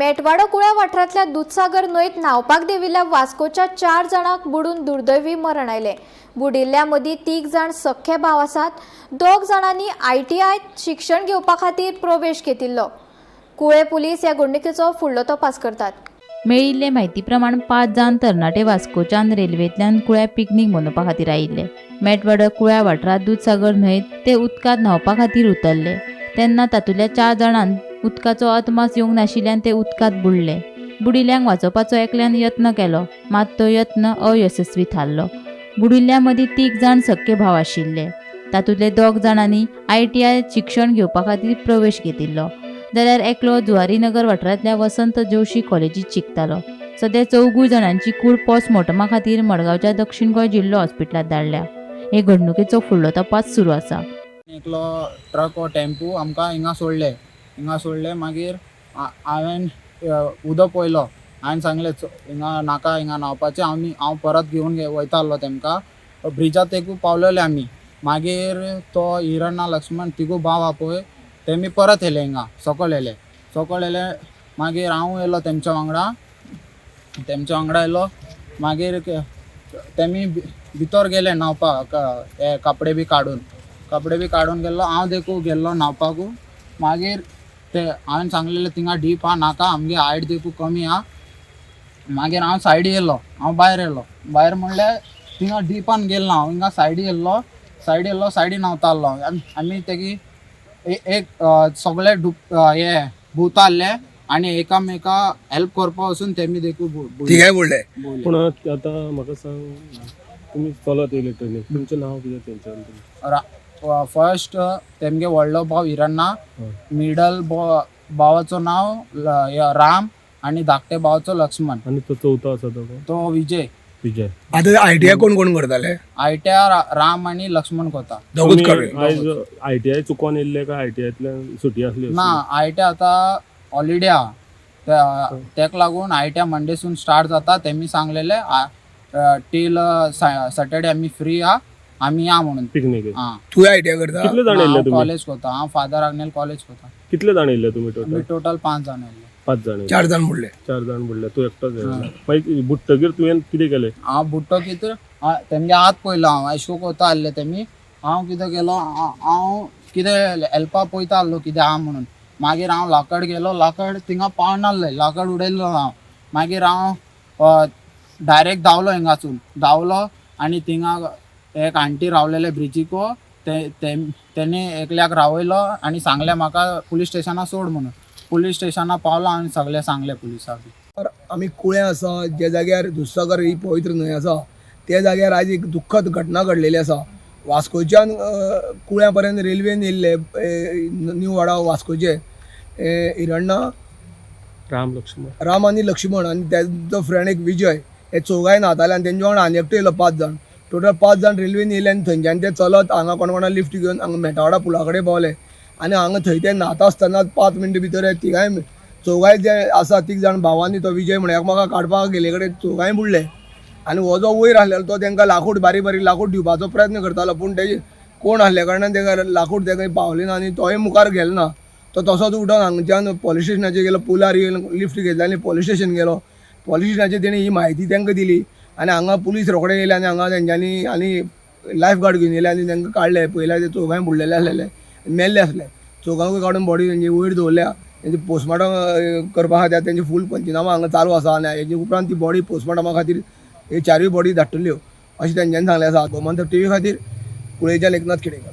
मेटवाडो कुळ्या वाठारांतल्या दुदसागर न्हंयत न्हांवपाक देंविल्ल्या वास्कोच्या 4 जाणांक बुडून दुर्दैवी मरण आयलें. बुडिल्ल्या मदीं 3 जाण सख्खे भाव आसात. 2 जाणांनी आयटीआयत शिक्षण घेवपा खातीर प्रवेश घेतिल्लो. कुळे पुलीस ह्या घडणुकेचो फुडलो तपास करतात. मेळिल्ले म्हायती प्रमाण 5 जाण तरणाटे वास्कोच्यान रेल्वेंतल्यान कुळ्या पिकनीक मनोवपा खातीर आयिल्ले. मेटवाडो कुळ्या वाठारांत दुदसागर न्हंयत ते उदकांत न्हांवपा खातीर उतरले तेन्ना तातूंतल्या 4 जाणांक उदकाचो अदमास येवंक नाशिल्ल्यान ते उदकांत बुडले. बुडिल्ल्यांक वाचोवपाचो एकल्यान यत्न केलो, मात तो यत्न अयशस्वी थारलो. बुडिल्ल्या मदीं 3 जाण सख्खे भाव आशिल्ले. तातूंतले 2 जाणांनी आयटीआय शिक्षण घेवपा खातीर प्रवेश घेतिल्लो, जाल्यार एकलो जुवारीनगर वाठारांतल्या वसंत जोशी कॉलेजींत शिकतालो. सद्या 4 जाणांची कूड पोस्टमॉर्टमा खातीर मडगांवच्या दक्षिण गोंय जिल्लो हॉस्पिटलांत धाडल्या. हे घडणुकेचो फुडलो तपास सुरू आसा. एकलो ट्रक वो टेम्पू आमकां हिंगा सोडले. हिंगा सोडले मागीर हांवें उदक पळयलो. हांवें सांगलें हिंगा नाका, हिंगा न्हांवपाचें. हांव परत घेवन वयता आसलो तेमकां. ब्रिजा तेकू पावलेले आमी. मागीर तो हिरणा लक्ष्मण तिगू भाव आहा पळय, तेमी परत येयले हिंगा सकयल येयले. सकयल येयले मागीर हांव येयलो तेमच्या वांगडा. तेमच्या वांगडा येयलो मागीर तेमी भितर गेले न्हांवपाक, हे कपडे बी काडून. कपडे बी काडून गेल्लो हांव देखू गेल्लो न्हांवपाकू. मागीर ते हांवें सांगलेलें थिंगा डीप आहा, नाका, आमगे हायट देखू कमी आहा. मागीर हांव सायडी येयलो, हांव भायर येयलो. भायर म्हणल्यार थिंगा डिपान गेलो ना हांव, हिंगा सायडी येयल्लो. सायडी येयल्लो, सायडी न्हांवता आसलो. आमी तेगी एक सगळे डुब हे भुवता आसले आनी एकामेका हेल्प करपा वचून तेमी देखू तिगांय बुडले. बुडले. पूण आतां म्हाका सांग, तुमी चलत येयले ट्रेनीन, तुमचें नांव कितें तेंच्यान? फर्स्ट तेमगे व्हडलो भाव हिरण्णा, मिडल भावाचो नांव राम आनी धाकटे भावाचो लक्ष्मण. आनी तो चवथो आसा तो कोण? तो विजय. विजय. आतां आयटीआय कोण कोण करताले? आयटीआय राम आनी लक्ष्मण कोता. दोगूच तुमी कर. आयज आयटीआय चुकोन येयल्ले काय आयटीआयतल्यान सुटी आसली? ना, आयटीआय आतां हॉलिडे आहा, तेका लागून आयटीआय मंडेसून स्टार्ट जाता. तेमी सांगलेले टील सॅटर्डे आमी फ्री आहा, आमी या म्हणून. पिकनीक. आं. तूं आयटीआय करता? कितले जाण येयल्ले हांव तुमी? कॉलेज कोता. हांव फादर आग्नेल कॉलेज कोता. कितले जाण येयल्ले तुमी आमी टोटल? टोटल 5 जाण येयल्ले. 5 जाण येयल्ले. 4 जाण बुडले. 4 जाण बुडले, तूं एकटोच येयलो. मागीर बुडटकीर तुवें कितें केलें? हांव बुडटो कितें, तेमगे हात पयलो हांव एशको कोता आसले तेमी. हांव कितें केलो, हांव कितें हेल्पा पळयता आसलो कितें आहा म्हणून. मागीर हांव लाकड गेलो, लाकड थिंगा पावनासलें, लाकड उडयल्लो हांव. मागीर हांव डायरेक्ट धांवलो हिंगासून, धांवलो आनी थिंगा एक आंटी रावलेले ब्रिजीको, तेणे एकल्याक रावयलो आनी सांगलें म्हाका पुलीस स्टेशना सोड म्हणून. पुलीस स्टेशना पावलो आनी सगळें सांगलें पुलिसाक. आमी कुळें आसा, ज्या जाग्यार दुदसागर ही पवित्र न्हंय आसा त्या जाग्यार आयज एक दुख्खद घटना घडलेली आसा. वास्कोच्यान कुळ्या पर्यंत रेल्वेन येयल्ले न्यू वाडा वास्कोचे हिरण्णा, राम लक्ष्मण, राम आनी लक्ष्मण आनी तेजो फ्रेंड एक विजय, हे चौगांय न्हाताले आनी तेंच्या वांगडा आनी एकटो येयलो. 5 जाण टोटल 5 जाण रेल्वेन येयले आनी थंयच्यान ते चलत हांगा कोण कोणा लिफ्ट घेवन हांगा मेटावाडा पुला कडेन पावले आनी हांगा थंय ते न्हाता आसतना 5 मिनटां भितर तिगांय चौगांय जे आसा 3 जाण भावांनी तो विजय म्हणून एकामेकाक काडपाक गेले कडेन चौगांय बुडले. आनी हो जो वयर आसलेलो तो तेंकां लाकूड बारीक बारीक लाकूड दिवपाचो प्रयत्न करतालो, पूण तेजे कोण आसल्या कारणान तेका लाकूड तेका पावलें ना आनी तोय मुखार गेलो ना. तो तसोच उठोन हांगच्यान पोलीस स्टेशनाचेर गेलो, पुलार येवन लिफ्ट घेतली आनी पोलीस स्टेशन गेलो. पोलीस स्टेशनाचेर तेणी ही म्हायती तेंकां दिली आनी हांगा पुलीस रोखडे येयले आनी हांगा तेंच्यांनी आनी लायफ गार्ड घेवन येयले आनी तेंकां काडले. पयल्यार ते चौगांय बुडलेले आसलेले, मेल्ले आसले. चौगांकूय काडून बॉडी तेंची वयर दवरल्या. तेंचे पोस्टमार्टम करपा खातीर तेंचे फूल पंचनामा हांगा चालू आसा आनी हेजे उपरांत ती बॉडी पोस्टमार्टमा खातीर हे 4 बॉडी धाडटल्यो अशें तेंच्यांनी सांगलें आसा. गोमंतक टीव्ही खातीर कुळेच्या एकनाथ खेडेकर.